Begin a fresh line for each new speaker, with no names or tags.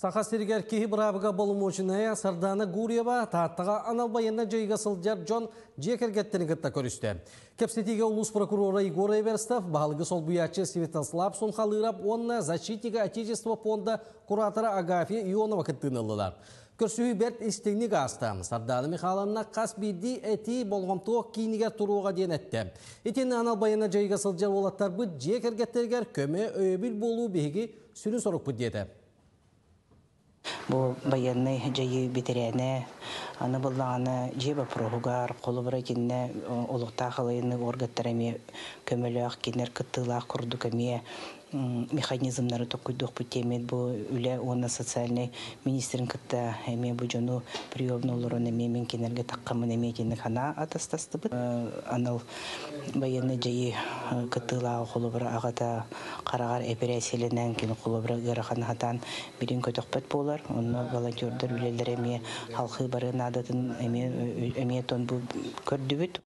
Саха сиригэр киһи быраабыга боломуочунайа Сардаана Гурьева Тааттаҕа анал байыаннай дьайыыга сылдьар дьон дьиэ кэргэттэрин кытта көрүстэ. Кэпсэтиигэ улуус прокурора Егор Эверстов, баһылыгы солбуйааччы Святослав Сунхалыров уонна Защитника Отечества пуонда куратора Агафья Ионова кыттыыны ыллылар. Көрсүһүү бэрт истиҥник ааста. Сардаана Михайловна хас биирдии этии болҕомто киинигэр туруоҕа диэн эттэ. Итиннэ анал байыаннай дьайыыга сылдьар уолаттарбыт дьиэ кэргэттэригэр көмө, өйөбүл буолуу биһиги сүрүн сорукпут диэтэ.
Бу байыаннай дьайыы бэтэрээнэ, аны быллаҕына дьиэ боппуруоһугар, холобура итиннэ олохтоох алайыны уоргаттара эмиэ көмөлөөх, кинилэр кыттыылаах курдук эмиэ механизмнары токкуйдуохпут диэммит бу үлэ уонна социальнай министрин кытта эмиэ бу дьону приемно олорон эмиэ мин кинилэргэ таххаммын эмиэ итинник санаа атастастыбыт. Анал байыаннай дьайыы кыттыылааҕа холобура аҕата хараҕар эпэрээссийэлэнэн кини холобура ыарахан хатаан билин көтөхпөт буолар. Онно волонтердар үлэлэрэ эмиэ халхыы барыан наадатын эмиэ эмиэ тон бу көрдүбүт.